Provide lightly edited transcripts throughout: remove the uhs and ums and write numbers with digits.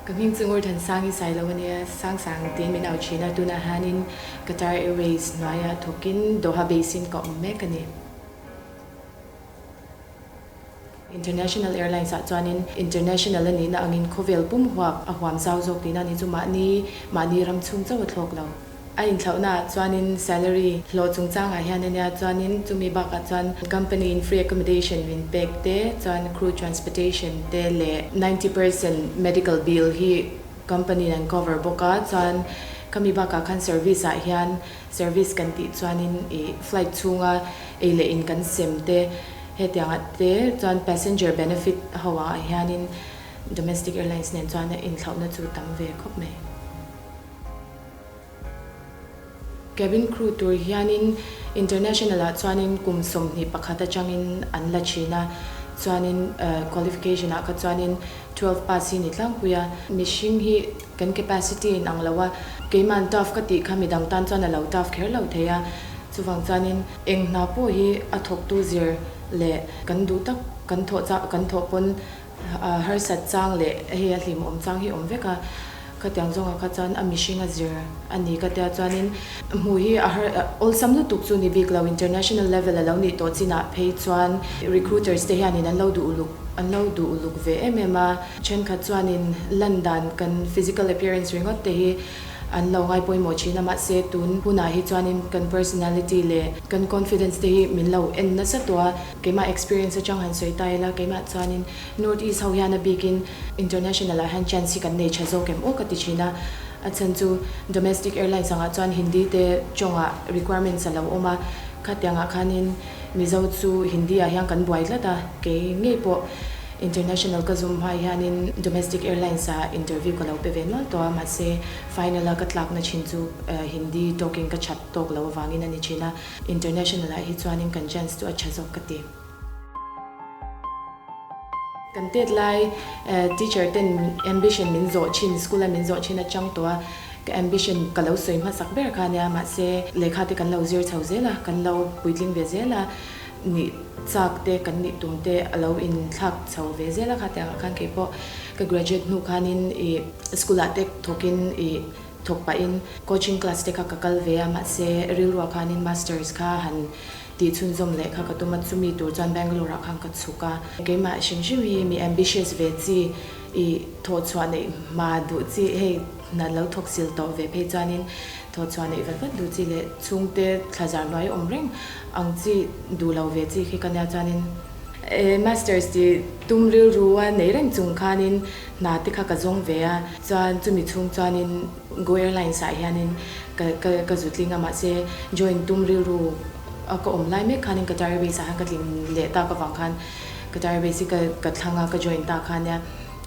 Ka hming chu Ngurthansangi Sailo a nia, Sangsang tiin min au thin a, tunah hianin Qatar Airways hnuaia thawkin Doha base in ka awm mek a ni. International Airlines ah chuanin international a nihna angin khawvel pum huap a huam zau zawk tihna a ni chu mahni mahni ram chhung chauh a thlawk lo. A inthlauhna ah chuanin salary hlawh chungchangah hian a nia chuanin chumi bakah chuan company in free accommodation min pek te chuan crew transportation te leh 90% medical bill hi company in an cover bawk a chuan khami bakah khan service ah hian service kan tih chuanin ih flight chhunga ei leh in kan sem te hetiangah te chuan passenger benefit ho ah hianin domestic airlines nen chuan a inthlauhna chu tam ve khawp mai. Cabin crew tur hianin international ah chuanin kum 21 atangin an la thin a, chuanin qualification ah kha chuanin 12 pass hi ni tlangpui a. Mihring hi kan capacity in ang lo a, keiman tough ka tih kha midang tan chuan a lo tough kher lo thei a, chuvang chuanin eng hna pawh hi a thawktu zir leh kan duh tak kan thawh chah kan thawh pawn Harsat chang leh hei a hlimawm chang hi awm vek a, khatiang zawngah kha chuan a mihring a zir a ni ka tia chuanin hmuh hi a har awlsam lutuk chu ni bik lo, international level a lo nih tawh chinah phei chuan recruiters te hianin an lo duh uluk an lo duh uluk ve em em a, thenkhat chuanin lan dan kan physical appearance ringawt te hi An lo ngai pawimawh thin a, mahse tun hunah hi chuanin kan personality leh kan confidence te hi min lo en nasa tawh a, keimah experience atang han sawi ta ila, keimah chuanin North East ho hian a bikin international ah hian chance hi kan nei tha zawk em aw ka ti thin a, a chhan chu domestic airlines angah chuan Hindi te tawngah requirements a lo awm a, khatiangah khanin Mizo chu Hindi ah hian kan buai tlat a, kei ngei pawh International ka zum hma hianin domestic airlines ah interview ka lo pe ve nual tawh a, mahse final a ka tlakna thin chu Hindi talking ka chat tawk lo avangin a ni thin a, international ah hi chuanin kan chance chu a tha zawk ka ti. Kan tet lai teacher ten ambition min zawh thin, school a min zawh thin atang tawh a, ka ambition ka lo sawi hmasak ber kha ania, mahse lehkha te kan lo zir chho zel a, kan lo puitling ve zel a, Nih chak te kan nih tum te a lo in thlak chho ve zel a kha tiang ah khan keipawh ka graduate hnu khanin ih school ah te thawk in ih thawk pah in coaching class te kha ka kal ve a mahse rilru ah khanin masters kha han tih chhunzawm leh kha ka tum a chumi tur chuan Bangalore ah khan ka chhuk a keimah hrim hrim hi mi ambitious ve chi ih thawh chhuah neih hma duh chi hei hna lo thawk sil tawh ve phei chuanin thawh chhuah neih vat vat duh chi leh chhungte thlazar hnuai awm reng Ang chi duh lo ve chi khi ka nia chuanin e masters tih tum rilru a nei reng chung khanin hna te kha ka zawng ve a, chuan chumi chhung chuanin Go Airlines ah hianin ka ka ka zu tling a mahse join tum rilru a ka awm lai mek khanin Qatar Airways ah hian ka tling leh tak avang khan Qatar Airways hi ka ka thlang a ka join ta kha nia.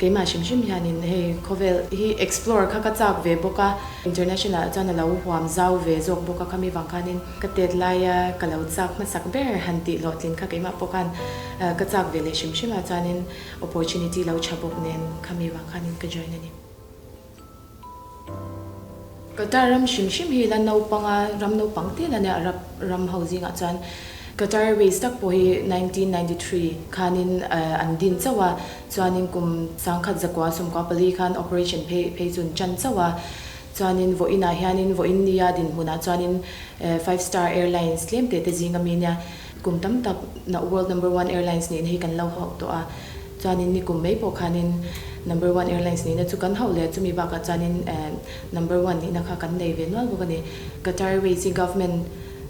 Keimah hrim hrim hianin hei khawvel hi explore kha ka chak ve bawk a, international ah chuan a lo huam zau ve zawk bawk a, khami vang khanin ka tet laia ka lo chak hmasak ber han tih hlawhtlin kha keimah pawh khan ka chak ve leh hrim hrim a, chuanin opportunity lo tha bawk nen khami vang khanin ka join a ni. Qatar ram hrim hrim hi la naupanga ram naupang te la nia Arab ram ho zingah chuan Qatar Airways tak pawh hi 1993 khanin an din chauh a, chuanin kum 1994 khan operation phei phei chu an tan chauh a, chuanin vawiinah hianin vawiin nia dinhmunah chuanin five star airlines tlem te te zing ami nia kum tam tak world number one airlines nihna hi kan lo hauh tawh a. Chuanin nikum mai pawh khanin number one airlines nihna chu kan hauh leh chumi bakah chuanin number one nihna kha kan nei ve nual bawk a ni. Qatar Airways hi government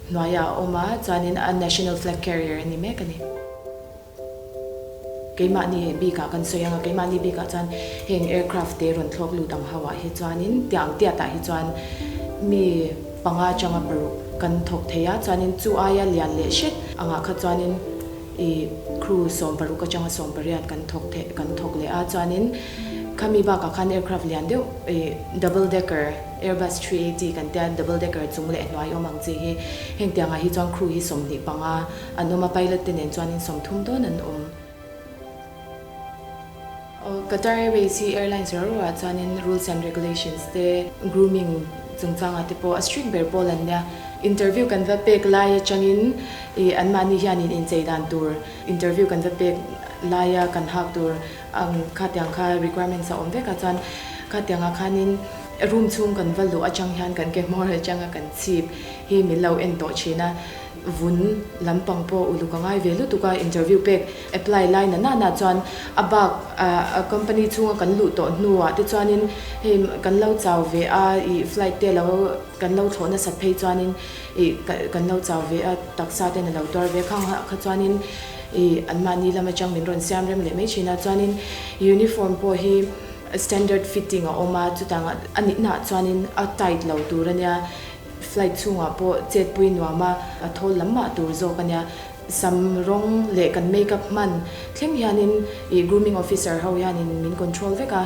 hnuaiah a awm a, chuanin a national flag carrier a ni mek a ni. Keimahni bikah kan sawi ang a, keimahni bikah chuan heng aircraft te rawn thlawk lut ang ho ah hi chuanin tiang tiatah hi chuan mi panga atanga paruk kan thawk thei a, chuanin chu aia lian leh hret angah kha chuanin I crew 16 atanga 18 kan thawk theih kan thawk leh a, chuanin khami bakah khan aircraft lian deuh i double decker Airbus 380 kan tia double decker chung leh hnuai awm ang chi hi heng tiangah hi chuan crew hi 25 an awm a, pilot te nen chuanin 30 dawn an awm. Qatar Airways hi airlines ro ro ah chuanin rules and regulations te grooming chungchangah te pawh a strict ber pawl an nia. Interview kan va pek lai atangin ih anmahni hianin inchei dan tur interview kan va pek laia kan hak tur ang kha tiang kha requirements a awm vek a chuan Khatiangah khanin room chhung kan va luh atang hian kan ke hmawr atanga kan chhip hi min lo en tawh thin a, vun lampang pawh uluk a ngai ve lutuk a, interview pek apply lai na nana chuan a bak a company chhunga kan luh tawh hnuah te chuanin hei kan lo chau ve a, ih flight te lo kan lo thlawh nasat phei chuanin ih kan lo chau ve a, taksa ten a lo tuar ve khang kha chuanin ih anmahni lam atang min rawn siam rem leh mai thin a, chuanin uniform pawh hi. Standard fitting a awm a, chutang a nihnaah chuanin a tight lo tur a nia, flight chhungah pawh chetpui nuam a, a thawl lam mah tur zawk a nia. Sam rawng leh kan makeup hman thleng hianin ih grooming officer ho hianin min control vek a,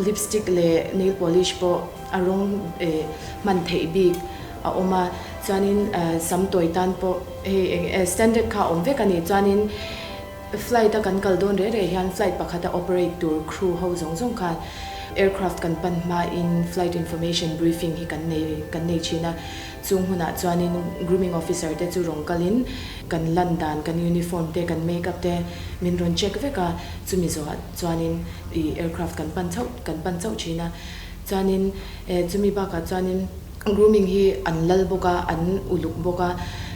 lipstick leh nail polish pawh a rawng eh hman theih bik a awm a, chuanin sam tawi tan pawh hei eng standard kha a awm vek a ni, chuanin. Flight a kan kal dawn reh reh hian flight pakhat a operate tur crew ho zawng zawng khan aircraft kan pan hma in flight information briefing hi kan nei kan nei thin a, chung hunah chuanin grooming officer te chu rawn kalin kan lan dan kan uniform te kan makeup te min rawn check vek a, chumi zawhah chuanin ih aircraft kan pan chauh kan pan chauh thin a, chuanin eh chumi bakah chuanin. Grooming hi an lal bawk a, an uluk bawk a,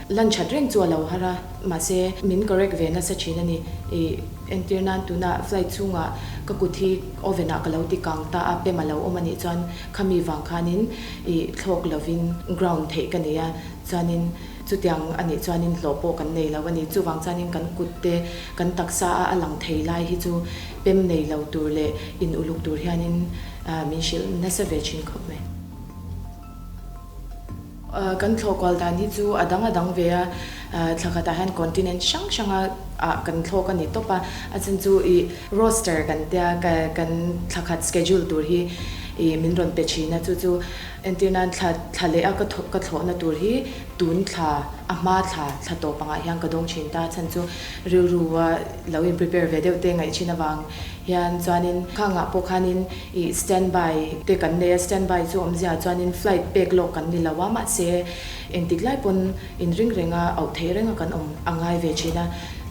lan that reng chu a lo har a, mahse min correct ve nasa thin a ni. I entir nan tunah flight chhungah ka kut hi oven ah ka lo ti kang ta a, pem a lo awm a nih chuan khami vang khanin i thlawk lovin ground theih ka nei a, chuanin chutiang a nih chuanin hlawh pawh kan nei lo a ni. Chuvang chuanin kan kut te kan taksa a a lang thei lai hi chu pem nei lo tur leh in uluk tur hianin min hrilh nasa ve thin khawp mai. Kan thlawh kual dan hi chu a dang a dang ve a, thla khatah hian continent hrang hranga ah kan thlawk a ni tawp a, a chhan chu ih roster kan tia kan thla khat schedule tur hi ih min rawn pe thin a, chu chu entir nan thla thla leh a ka ka thlawhna tur hi tun thla a hma thla thla tawp angah hian ka dawng thin ta, a chhan chu rilru a lo in prepare ve deuh te ngaih thin avang hian chuanin khangah pawh khanin Ih standby te kan nei a, standby chu awmzia chuanin flight pek lawk kan ni lo a, mahse engtik lai pawn inring renga auh theih renga kan awm a ngai ve thin a.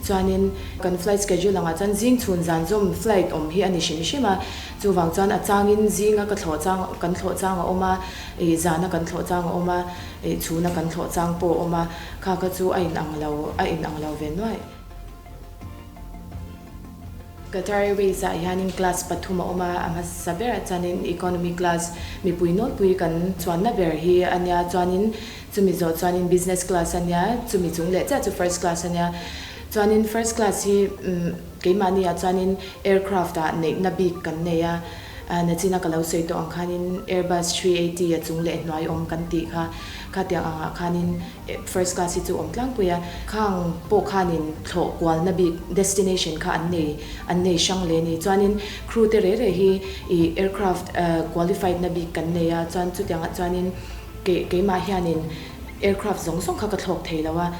Chuanin kan flight schedule angah chuan zing chhun zan zawm flight awm hi a ni hrim hrim a, chuvang chuan a changin zinga ka thlawh chang kan thlawh chang a awm a, ih zana kan thlawh chang a awm a, ih chhuna kan thlawh chang pawh a awm a, kha kha chu a inang lo a inang lo ve nuaih. Qatar Airways ah hianin class pathum a awm a, a hmasa berah chuanin economy class mipui nawlpui kan chuanna ber hi a nia, chuanin chumi zawh chuanin business class a nia, chumi chung leh chiah chu first class a nia. Chuanin first class hi keimahni ah chuanin aircraft ah neihna bik kan nei a, nachina ka lo sawi tawh ang khanin Airbus 380 a chung leh hnuai awm kan tih kha, khatiang angah khanin First class hi chu awm tlangpui a, khang pawh khanin thlawh kualna bik destination kha an nei an nei hrang leh a ni. Chuanin crew te reh reh hi ih aircraft qualified na bik kan nei a, chuan chutiangah chuanin kei keimah hianin aircraft zawng zawng kha ka thlawk thei lo a,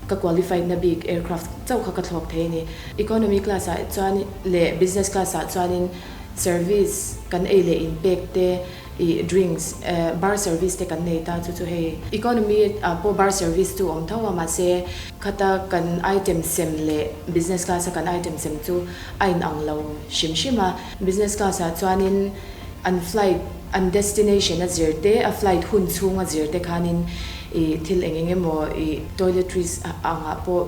ka qualified na bik aircraft chauh kha ka thlawk thei a ni. Economy class ah chuan leh business class ah chuanin service kan ei leh inpek te, Ih drinks bar service te kan nei ta chu chu hei economy ah pawh bar service chu awm tho a mahse khata kan item sem leh business class a kan item sem chu a in ang lo hrim hrim a business class ah chuanin an flight an destination a zir te a flight hun chhung a zir te khanin ih thil eng eng emaw ih toiletries angah pawh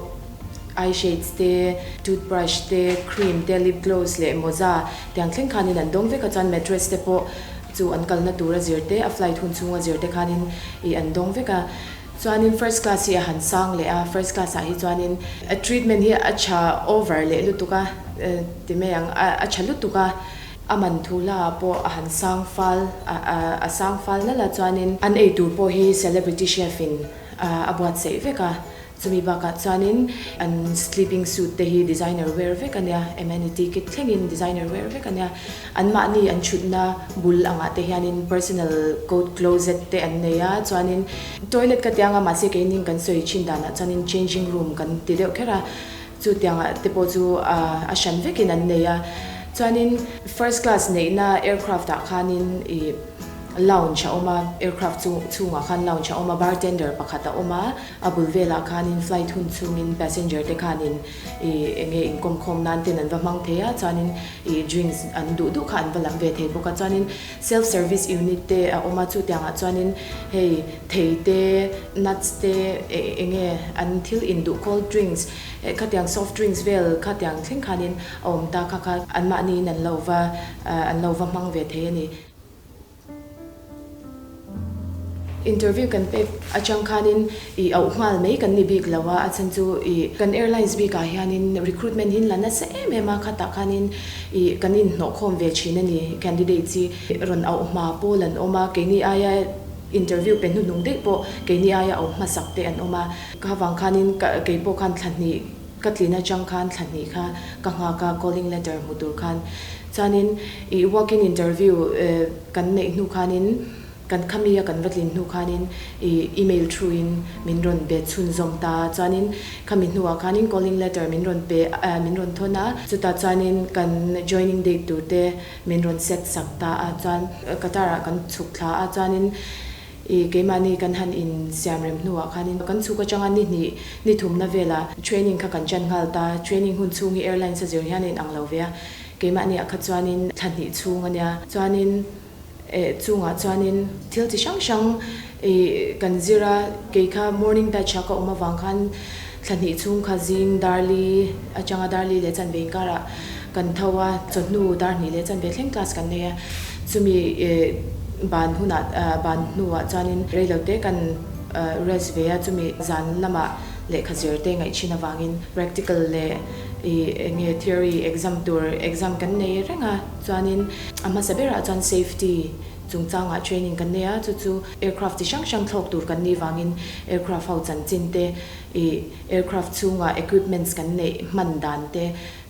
Eye shades te, toothbrush te, cream te, lip gloss leh mawza tiang thleng khanin an dawng vek a, chuan mattress te pawh chu an kalna tur a zir te, a flight hun chhung a zir te khanin ih an dawng vek a. Chuanin first class hi a han sang leh a, first class ah hi chuanin a treatment hi a tha over leh lutuk a, ti mai ang, a tha lutuk a, a man thu hla ah pawh a han sang fal, a sang fal nalh a, chuanin an ei tur pawh hi celebrity chef in a buatsaih vek a. Chumi bakah chuanin an sleeping suit te hi designer wear vek a nia, amenity kit thlengin designer wear vek a nia. Anmahni an thutna bul angah te hianin personal coat closet te an nei a, chuanin toilet ka tiang a mahse keinin kan sawi thin danah chuanin changing room kan ti deuh kher a, chu tiangah te pawh chu a hran vekin an nei a. Chuanin first class neihna aircraft ah khanin ih. lounge a awm a, aircraft chu chhungah khan lounge a awm a, bartender pakhat a awm a, a bul velah khanin flight hun chhungin passenger te khanin ih eng nge inkawm khawm nan ten an va hmang thei a, chuanin ih drinks an duh duh kha an va lam ve thei bawk a, chuanin self service unit te a awm a, chutiangah chuanin hei thei te nuts te eng nge an thil induh cold drinks eh khatiang soft drinks vel khatiang thleng khanin a awm ta kha kha anmahniin an lo va an lo va hmang ve thei a ni. Interview kan pek atang khanin i auh nghal mai kan ni bik lo a, a chhan chu i kan airlines bikah hianin recruitment hi an la nasa em em a, khatah khanin i kan inhnawh khawm ve thin a ni. Candidates hi rawn auh hma pawl an awm a, keini aia interview pe hnuhnung daih pawh keini aia auh hmasak te an awm a, kha vang khanin keipawh khan thla hnih Ka tlin atang khan thla hnih kha ka nghak a, calling letter hmu tur khan. Chuanin ih walk-in interview kan neih hnu khanin kan khami a kan va tlin hnu khanin ih email through in min rawn be chhunzawm ta a. Chuanin khami hnuah khanin calling letter min rawn pe min rawn thawn a, chutah chuanin kan joining date tur te min rawn set sak ta a. Chuan Qatar ah kan chhuk thla a, chuanin I keimahni kan han insiam rem hnuah khanin kan chhuk atanga ni hnih ni thumna velah training kha kan chan nghal ta. Training hun chhung hi airlines a zir hian a inang lo ve a, keimahni ah kha chuanin thla hnih chhung a nia. Chuanin eh chungah chuanin thil chi hrang hrang i kan zir a, kei kha morning batch ah ka awm avang khan thla hnih chhung kha zing darli atanga darli leh chanve inkarah kan tho a, chawhnu dar hnih leh chanve thleng class kan nei a, chumi eh ban hunah ban hnuah chuanin reilote kan rest ve a, chumi zan lamah lehkha zir te ngaih thin avangin practical leh ih eng nge theory exam tur exam kan nei reng a, chuanin a hmasa berah chuan safety chungchangah training kan nei a, chu chu aircraft chi hrang hrang thlawk tur kan nih vangin aircraft ho chanchin te ih aircraft chhungah equipments kan neih hman dan te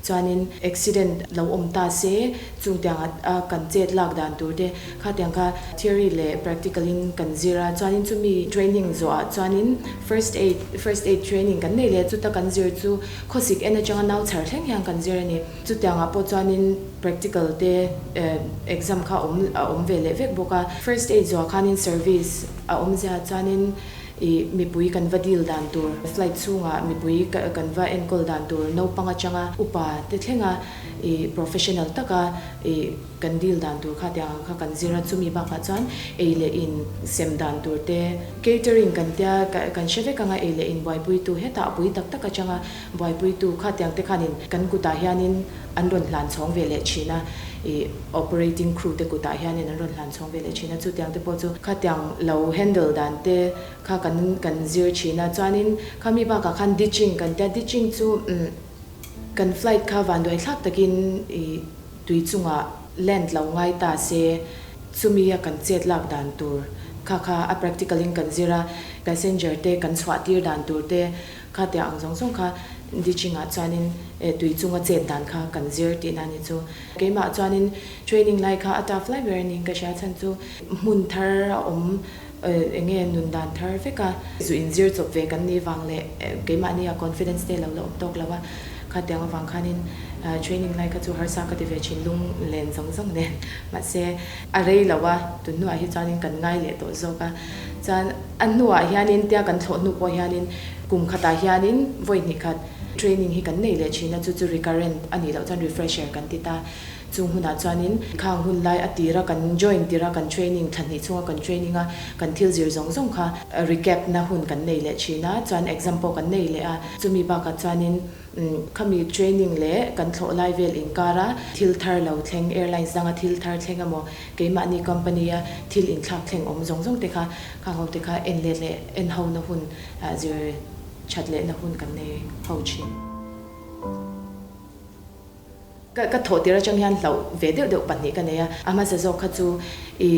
Chuanin accident lo awm ta se, chung tianga kan chet lak dan tur te khatiang kha theory leh practical in kan zir a, chuanin chumi training zawhah chuanin first aid first aid training kan nei leh chuta kan zir chu khawsik en atanga nau chhar thleng hian kan zir a ni. Chutiangah pawh chuanin practical te exam kha awm a awm ve leh vek bawk a. First aid zawhah khanin service a awmzia chuanin I mipui kan va deal dan tur, flight chhungah mipui kan va enkawl dan tur, naupang atanga upa te thlenga i professional taka i kan deal dan tur kha tiang ang kha kan zir a, chumi bakah chuan ei leh in sem dan tur te, catering kan tia kan hre vek anga ei leh in buaipuitu hetah a pui tak tak atanga buaipuitu kha tiang te khanin kan kutah hianin an rawn hlan chhawng ve leh thin a, i operating crew te kutah hianin an rawn hlan chhawng ve leh thin a, chutiang te pawh chu khatiang lo handle dan te kha kan kan zir thin a, chuanin khami bakah khan ditching kan tia, ditching chu umm kan flight kha vanduai thlak takin i tui chungah land lo ngai ta se, chumi a kan chet lak dan tur kha kha a practical in kan zir a, passenger te kan chhuah tir dan tur te Khatia ang zawng zawng kha ditching ah chuanin tui chunga chet dan kha kan zir tihna a ni chu. Keimah chuanin training lai kha a tough lai ber a niin ka hria chhan chu hmun thar a awm eng nge nun dan thar vek a, zu inzir chawp ve kan nih vang leh keimahni a confidence te lo la awm tawk lo a, khatiang avang khanin training lai kha chu harsa ka ti ve thin lung len zawng zawng nen mahse a rei lo a, tun hnuah hi chuanin kan ngai leh tawh zawk a chuan A hnuah hianin tia kan thlawh hnu pawh hianin kum khatah hianin vawi hnih khat training hi kan nei leh thin a, chu chu recurrent a nih loh chuan refresher kan ti ta. Chung hunah chuanin khang hun lai a tira kan join tira kan training thla hnih chhunga kan training a kan thil zir zawng zawng kha recap na hun kan nei leh thin a, chuan exam pawh kan nei leh a, chumi bakah chuanin Khami training leh kan thlawh lai vel inkara thil thar lo thleng, airlines danga thil thar thleng emaw, keimahni company a thil inthlak thleng awm zawng zawng te kha, khang ho te kha en let leh en ho na hun, zir that leh na hun kan nei ho thin. Ka thawh tir atang hian hlauh ve deuh deuh pahnih ka nei a, a hmasa zawk kha chu i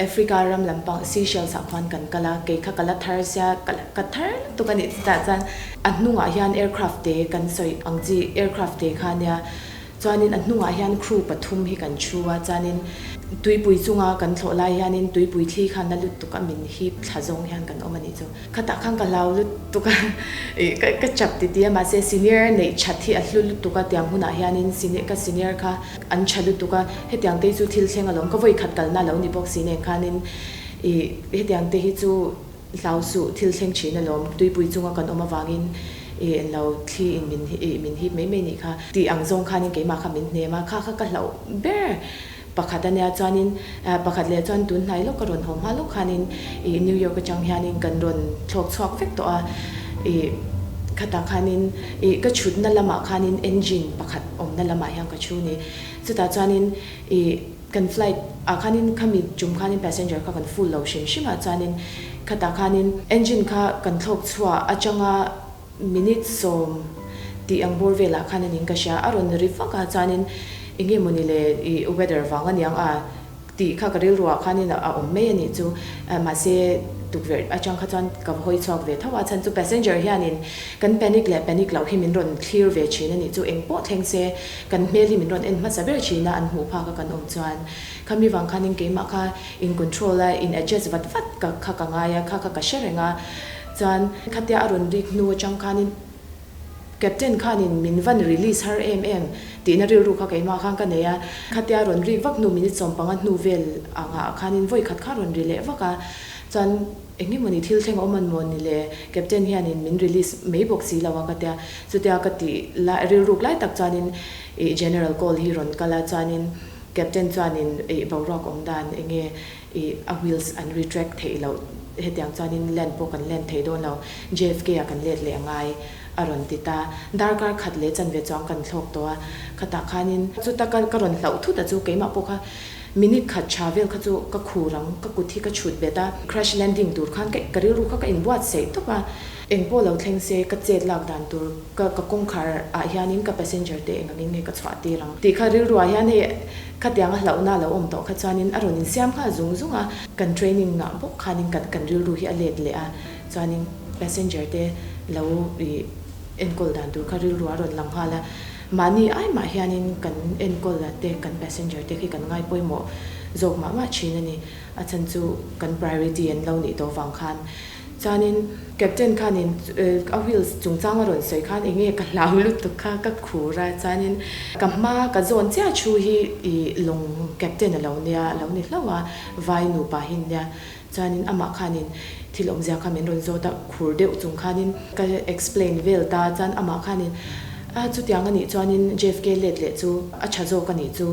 Africa ram lampang Seychelles ah khuan kan kal a, kei kha ka la thar sia, ka la ka thar lutuk a nih chutah chuan a hnungah hian aircraft te kan sawi ang chi aircraft te kha ania, chuanin a hnungah hian crew pathum hi kan thu a, chuanin Tuipui chunga kan thlawh lai hianin tuipui thli kha na lutuk a min hip thla zawng hian kan awm a nih chu. Khatah khan ka hlau lutuk a, ih ka ka chap ti ti a, mahse senior neih that hi a hlu lutuk a tiang hunah hianin senior ka senior kha an tha lutuk a, hetiang te hi chu thil thleng alawm ka vawi khat kalna lo ni bawk si nen khanin ih hetiang te hi chu hlau suh thil thleng thin alawm tuipui chunga kan awm avangin ih englo thli in min ih min hip mai mai nih kha tih ang zawng khanin keimah kha min hnem a, kha kha ka hlauh ber. Pakhat a nia chuanin pakhat leh chuan tun hnai lawk ka rawn haw hma lawk khanin ih New York atang hianin kan rawn thlawk chhuak vek tawh a, ih khatah khanin ih ka chhutna lamah khanin engine pakhat awmna lamah hian ka chhu ni. Chutah chuanin ih kan flight ah khanin khami tum khanin passenger kha kan full lo hrim hrim ah chuanin khatah khanin engine kha kan thlawk chhuah atanga Minute 10 tih ang bawr velah khan a ning ka hria, a rawn ri vak a chuanin eng nge mawni le ih weather vang a niang a tih kha ka rilruah khanin a awm mai a nih chu. Mahse tukverh atang kha chuan ka va hawi chhuak ve tho a, chhan chu passenger hianin kan panic leh panic loh hi min rawn thlir ve thin a nih chu, eng pawh thleng se kan hmel hi min rawn en hmasa ber thin a an hmuh phak a kan awm chuan khami vang khanin keimah kha in control a in adjust vat vat ka kha ka ngai a, kha kha ka hre reng a. Chuan khatia a rawn rik hnu atang khanin Captain khanin min van release har em em tihna rilru kha keimah khan ka nei a. Khatia a rawn rik vak hnu minute 15 hnu vel angah khanin vawi khat kha a rawn ri leh vak a. Chuan eng emawni thil thleng a awm an maw ni le Captain hianin min release mai bawk si lo a ka tia. Chutia ka tih lai rilruk lai tak chuanin ih General call hi rawn kal a chuanin Captain chuanin ih boruak awm dan enge Ih a wheels an retract theih loh, hetiang chuanin land pawh kan land thei dawn lo, JFK ah kan let leh angai a rawn ti ta. Darkar khat leh chanve chuang kan thlawk tawh a, khatah khanin chuta ka ka rawn hlauh thut a chu keimah pawh kha minute khat tha vel kha chu ka khur ang, ka kut hi ka chhut bet a, crash landing tur khan ka ka rilru kha ka inbuatsaih tawp a, engpawh lo thleng se ka chet lak dan tur ka ka kawngkhar ah hianin ka passenger te eng angin nge ka chhuah tir ang tih kha rilru ah hian hei Khatianga hlauhna lo awm tawh kha chuanin a rawn insiam nghal zung zung a, kan training ngah bawk khanin kan kan rilru hi a let leh a, chuanin passenger te lo ih enkawl dan tur kha rilru a rawn lang nghal a, mahni ai mah hianin kan enkawl a te kan passenger te khi kan ngai pawimawh zawk mah mah thin a ni, a chhan chu kan priority an lo nih tawh vang khan. Chuanin captain khanin a wheels chungchang a rawn sawi khan enge ka hlau lutuk kha ka khur a, chuanin ka hma ka zawn chiah thu hi ih lawng captain a lo nia a lo ni hlauh a, vai nupa hi nia, chuanin amah khanin thil awmzia kha min rawn zawt a, khur deuh chung khanin ka explain vel ta, chuan amah khanin a chutiang a nih chuanin JFK let leh chu a tha zawk a nih chu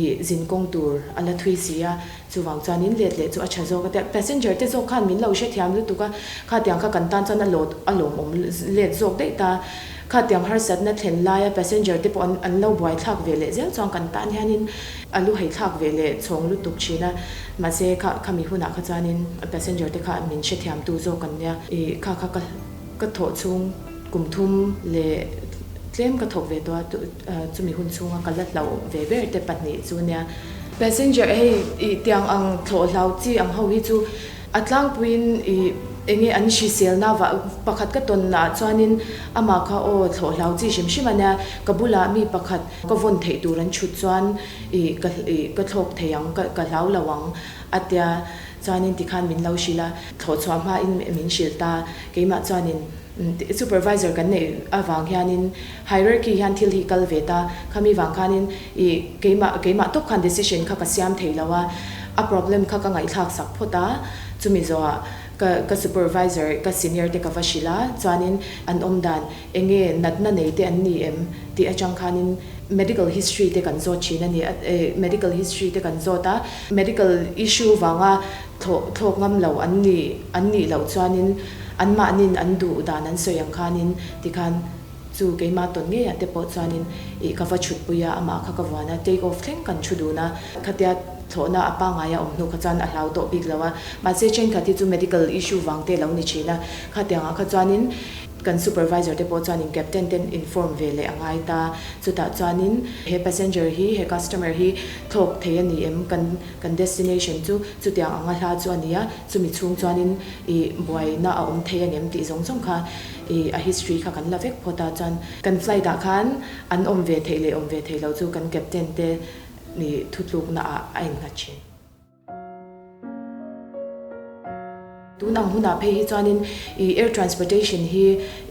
ih zin kawng tur a la thui si a, Chuvang chuanin let leh chu a tha zawk a tia, passenger te zawk khan min lo hrethiam lutuk a, khatiang kha kan tan chuan a lawt a lawmawm let zawk daih ta. Khatiang harsatna thlen laia passenger te pawh an an lo buai thlak ve leh zel chuan kan tan hianin a lu hei thlak ve leh chhawng lutuk thin a, mahse kha khami hunah kha chuanin passenger te kha min hrethiamtu zawk an nia, ih kha kha ka ka thawh chhung kum thum leh tlem ka thawk ve tawh a, chumi hun chhunga ka la hlauh ve ber te pahnih chu nia. Passenger hei ih tiang ang thlawh hlau chi ang ho hi chu a tlangpuiin ih enge an hriselna vah pakhat ka tawn ah chuanin amah kha aw thlawh hlau chi hrim hrim a nia, ka bulah mi pakhat ka vawn theih tur an chhut chuan ih ka ih ka thlawk thei ang ka ka hlau lo ang a tia chuanin tikhan min lo hrilh a, thlawh chhuah hmain min hrilh ta keimah chuanin supervisor kan neih avang hianin hierarchy hian thil hi kal ve ta, khami vang khanin ih keimah keimah tawp khan decision kha ka siam thei lo a, a problem kha ka ngaihthlak sak phawt a, chumi zawhah ka ka supervisor ka senior te ka va hrilh a, chuanin an awm dan enge natna nei te an ni em tih atang khanin medical history te kan zawt thin a ni a, medical history te kan zawt a, medical issue vanga Thlawh thlawk ngam lo an nih an nih loh chuanin anmahnin an duh dan an sawi ang khanin tikhan chu keimah tawn ngeiah te pawh chuanin ih ka va chhutpui a, amah kha ka vuan a, take off thleng kan thu dun a, khatia thlawhna a pangngai a awm hnu kha chuan a hlau tawh bik lo a, mahse thenkhat hi chu medical issue vang te lo ni thin a, khatiangah kha chuanin kan supervisor te pawh chuanin captain ten inform ve leh a ngai ta, chutah chuanin he passenger hi he customer hi thlawk thei a ni em kan Kan destination chu chutiang anga hla chu a ni a, chumi chhung chuanin ih buaina a awm thei angem tih zawng zawng kha ih a history kha kan la vek phawt a, chuan kan flight ah khan an awm ve theih leh awm ve theih loh chu kan captain te thutlukna ah a innghat thin. Tun ang hunah phei hi chuanin ih air transportation hi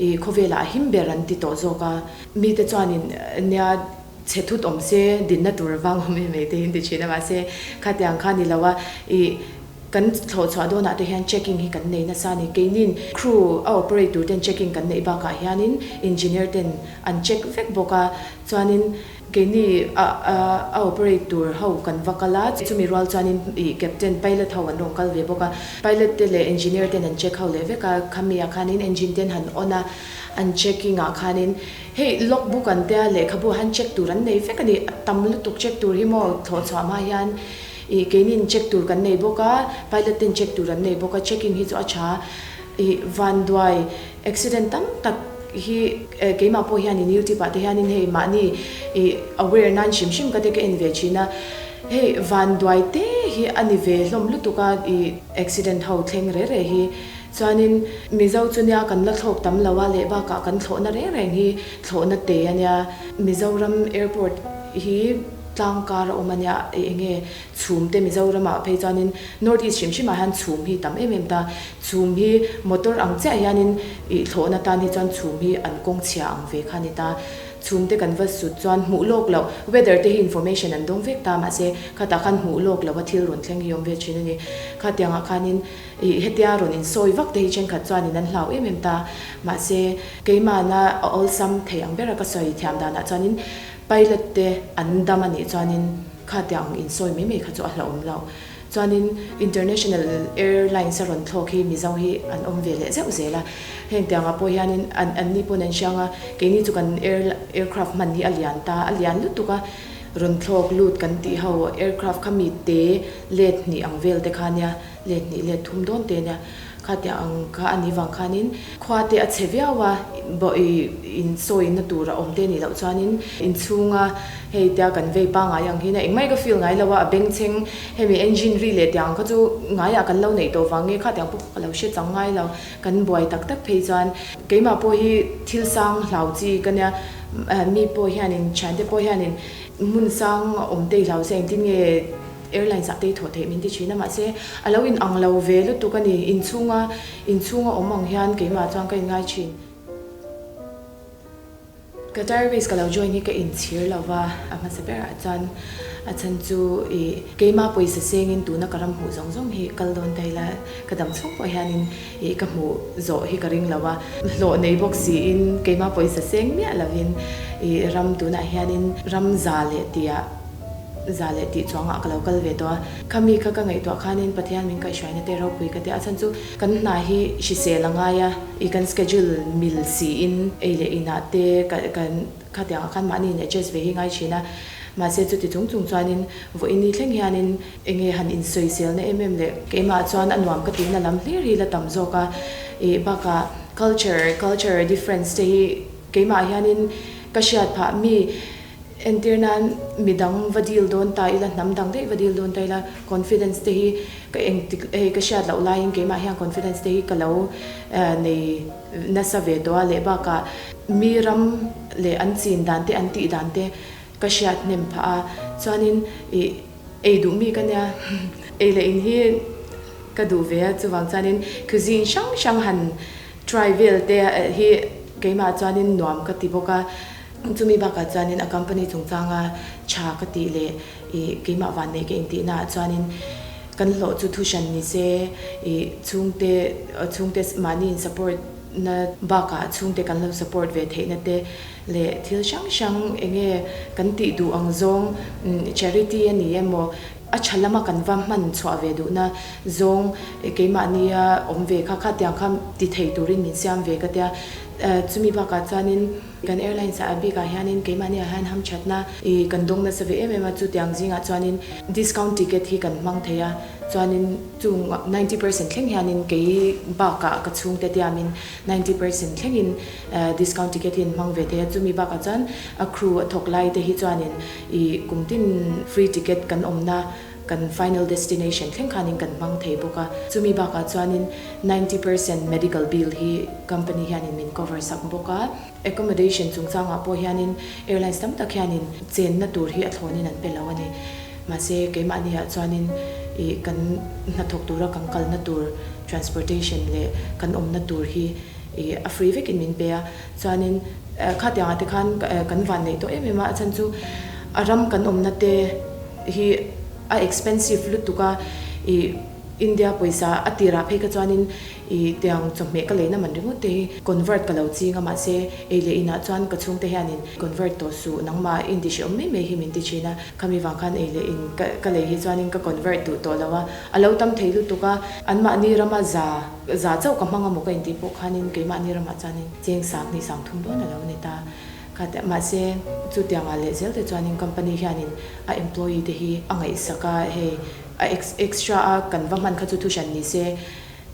ih khawvelah a him ber an ti tawh zawk a, mite chuanin nia chhe thut awm se dinna tur vang awm em ei te hi an ti thin a, mahse khatiang kha ni lo a ih kan thlawh chhuah dawnah te hian checking hi kan nei nasa a ni. Keinin crew a operate tur ten checking kan neih bakah hianin engineer ten an check vek bawk a, chuanin Keini a a operate tur ho kan va kal a, chumi rual chuanin ih captain pilot ho an rawn kal ve bawk a, pilot te leh engineer ten an check ho leh vek a, khami ah khanin engine ten han on a, an checking ah khanin hei log book an tia lehkhabu ah han check tur an nei vek a ni, a tam lutuk check tur hi maw thlawh chhuah hma hian ih keinin check tur kan nei bawk a, pilot ten check tur an nei bawk a, checking hi chu a tha ih vanduai Accident tam tak hi keimah pawh hianin YouTube ah te hianin hei mahni ih aware nan hrim hrim ka te ka en ve thin a, hei vanduai te hi a ni ve hlawm lutuk a ih accident ho thleng re re hi. Chuanin Mizo chu nia kan la thlawk tam lo a leh bakah kan thlawhna reng reng hi thlawhna te a nia. Mizoram airport hi tlang kar a awm a nia ih enge chhum te Mizoram ah phei chuanin North East hrim hrim ah hian chhum hi tam em em ta. Chhum hi motor ang chiah hianin ih thlawhna tan hi chuan chhum hi an kawng chhia ang ve kha a ni ta. Chhum te kan va sut chuan hmuh lawk loh, weather te hi information an dawng vek ta mahse khatah khan hmuh lawk loh a thil rawn thleng hi awm ve thin a ni. Khatiangah khanin ih hetia rawn insawi vak te hi thenkhat chuanin an hlau em em ta. Mahse keimahna a awlsam thei ang bera ka sawi thiam danah chuanin pilot te an dam a nih chuanin khatiang insawi mai mai kha chu a hlauhawm loh. Chuanin International Airlines a rawn thlawk hi Mizo hi an awm ve leh zeuh zel a, heng tiangah pawh hianin an anni pawn an hriang a, keini chu kan air aircraft hman hi a lian ta, a lian lutuk a, rawn thlawk lut kan tih ho aircraft kha mi te let hnih ang vel te kha nia, let hnih let thum dawn te nia. Khatiang ang kha a nih vang khanin khua te a chhe viau a, bawih insawina tur a awm te nih loh chuanin inchhunga hei tia kan vei pangngai ang hian engmah ka feel ngai lo a, a bengchheng hemi engine ri leh tiang kha chu ngaiah kan lo neih tawh vang nge khatiang pawh ka lo hre chang ngai lo, kan buai tak tak phei chuan keimah pawh hi thil sang hlau chi ka nia, mi pawh hianin thiante pawh hianin hmun sang awm te i hlau se engtin nge. Airlines ah te i thawh theih min ti thin a, mahse a lo in ang lo ve lutuk a ni, inchhunga inchhunga awm ang hian keimah chuan ka inngai thin. Qatar Airways ka lo join hi ka inchhir lo va, a hmasa berah chuan a chhan chu i keimah pawisa sengin tuna ka ram hmuh zawng zawng hi kal dawn ta ila ka dam chhung pawh hianin i ka hmuh zawh hi ka ring lo a, hlawh nei bawk siin keimah pawisa seng miah lovin i ram tunah hianin ram za leh tihah Za leh tih chuangah ka lo kal ve tawh a, khami kha ka ngaihtuah khanin Pathian min kaihhruaina te ropui ka ti a, a chhan chu kan hna hi hrisel a ngai a, i kan schedule mil siin ei leh inah te kan khatiangah khan mahni in adjust ve hi ngai thin a, mahse chuti chung chung chuanin vawiin ni thleng hianin enge han insawiselna em em leh keimah chuan a nuam ka tihna lam hlir hi la tam zawk a, ih bakah culture culture difference te hi keimah hianin ka hriat phah mi Entir nan midang va deal dawn ta ila, hnam dang daih va deal dawn ta ila, confidence te hi ka engtik hei ka hriat loh laiin keimah hian confidence te hi ka lo nei nasa ve tawh a leh bakah mi ram leh an chin dan te an tih dan te ka hriat hnem phah a, chuanin ih ei duh mi ka nia ei leh in hi ka duh ve a, chuvang chuanin cuisine hrang hrang han try vel te hi keimah chuanin nuam ka ti bawk a. Chumi bakah chuanin a company chungchanga tha ka tih leh ih keimah vanneih ka intihna ah chuanin kan hlawh chu thu hran ni se ih chhungte chhungte mahni in support na bakah chhungte kan lo support ve theihna te leh thil hrang hrang enge kan tih duh ang zawng charity a ni emaw a tha lama kan va hman chhuah ve duhna zawng keimahnia awm ve kha khatiang kha ti thei turin min siam ve ka tia chumi bakah chuanin. Kan airlines ah a bik ah hianin keimahni ah hian hamthatna ih kan dawng nasa ve em em a, chutiang zingah chuanin discount ticket hi kan hmang thei a, chuanin chung 90% thleng hianin kei bakah ka chhungte tiamin 90% thlengin discount ticket hi an hmang ve thei a, chumi bakah chuan a crew a thawk lai te hi chuanin ih kum tin free ticket kan awmna. kan final destination thleng khanin kan hmang thei bawk a. Chumi bakah chuanin 90% medical bill hi company hianin min cover sak bawk a. Accommodation chungchangah pawh hianin airlines tam tak hianin chenna tur hi a thlawnin an pe lo a ni. Mahse keimahniah chuanin ih kan hnathawk tura kan kalna tur transportation leh kan awmna tur hi ih a free vekin min pe a. Chuanin khatiangah te khan kan van neih tawh em em a, a chhan chu a ram kan awmna te hi a expensive lutuk a, ih India pawisa a tirah phei kha chuanin ih tiang chawhmeh ka leina man ringawt te hi convert ka lo ching a, mahse ei leh inah chuan ka chhungte hianin convert tawh suh nangmah in ti hrehawm mai mai hi min ti thin a, khami vang khan ei leh in ka lei hi chuanin ka convert duh tawh lo a, a lo tam thei lutuk a, anmahni rama za za chauh ka hmang amaw ka intih pawh khanin keimahni ramah chuanin cheng sang hnih sang thum dawn a lo ni ta. Kha te mahse chutiangah leh zel te chuanin company hianin a employee te hi a ngaihsak a, hei a extra a kan va hman kha chu thu hran ni se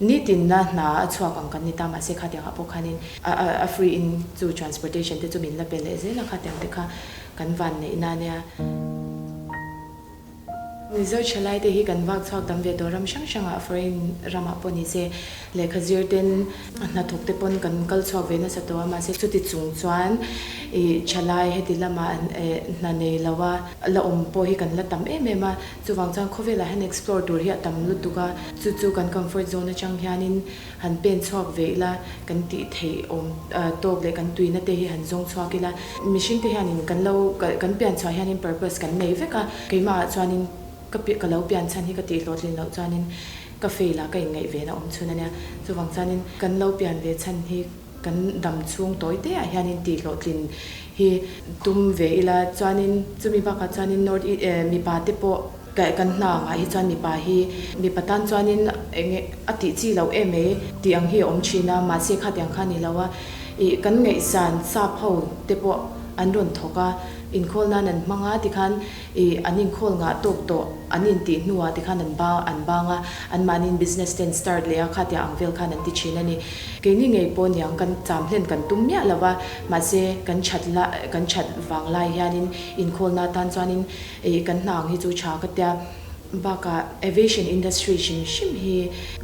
nitinna hna a chhuak ang kan ni ta mahse khatiangah pawh khanin a free in chu transportation te chu min la pe leh zel a khatiang te kha kan van neihna ania. Mizo thalai te hi kan vak chhuak tam ve tawh ram hrang hrangah foreign ramah pawh ni se lehkha zir ten hnathawk te pawn kan kal chhuak ve nasa tawh a mahse chuti chung chuan ih thalai heti lamah hna nei lo a la awm pawh hi kan la tam em em a chuvang chuan khawvelah hian explore tur hi a tam lutuk a chu chu kan comfort zone atang hianin han pen chhuak ve ila, kan tih theih awm tawk leh kan tuina te hi han zawng chhuak ila, mihring te hianin kan lo kan pian chhuah hianin purpose kan nei vek a, keimahah chuanin ka ka lo pian chhan hi ka tih hlawhtlin loh chuanin ka fail a ka inngaih ve na awm chhun a nia, chuvang chuanin kan lo pian ve chhan hi kan dam chhung tawi te ah hianin tih hlawhtlin hi tum ve ila chuanin chumi bakah chuanin North mipa te pawh. Kan hna angah hi chuan mipa hi mipa tan chuanin eng a tih chi loh em mai tih ang hi a awm thin a, mahse khatiang kha a ni lo a, ih kan ngaihsan sap ho te pawh an rawn thawk a, inkhawl nan an hmang a tikhan ih an inkhawl ngah tawk tawh an intih hnuah tikhan an ba an bang a, anmahniin business te an start leh a, khatiang ang vel khan an ti thin a ni. Keini ngei pawh niang kan cham hlen kan tum miah lo a, mahse kan that la kan that vang lai hianin inkhawl na tan chuanin Ih kan hna ang hi chu tha ka tia, bakah aviation industry hrim hrim hi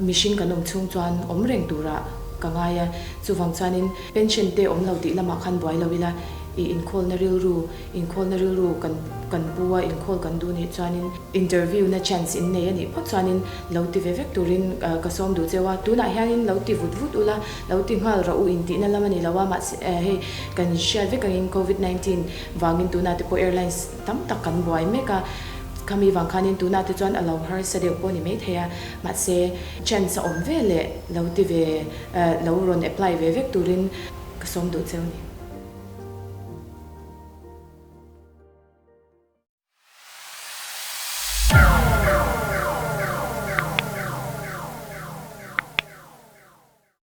mihring kan awm chhung chuan awm reng turah ka ngai a, chuvang chuanin pension te awm lo tih lamah khan buai lo ila, ih inkhawlna rilru, inkhawlna rilru kan kan pu a, inkhawl kan duh nih chuanin interview na chance in nei a nih phawt chuanin lo ti ve vek turin ka sawm duh cheu a, tunah hianin lo ti vut vut ula, lo ti nghal rawh u intihna lam a ni lo a, mahse hei kan hriat vek angin covid 19 vangin tunah te pawh airlines Tam tak kan buai mek a, khami vang khanin tunah te chuan a lo harsa deuh pawh ni maithei a, mahse chance a awm ve leh lo ti ve, lo rawn apply ve vek turin ka sawm duh cheu ni.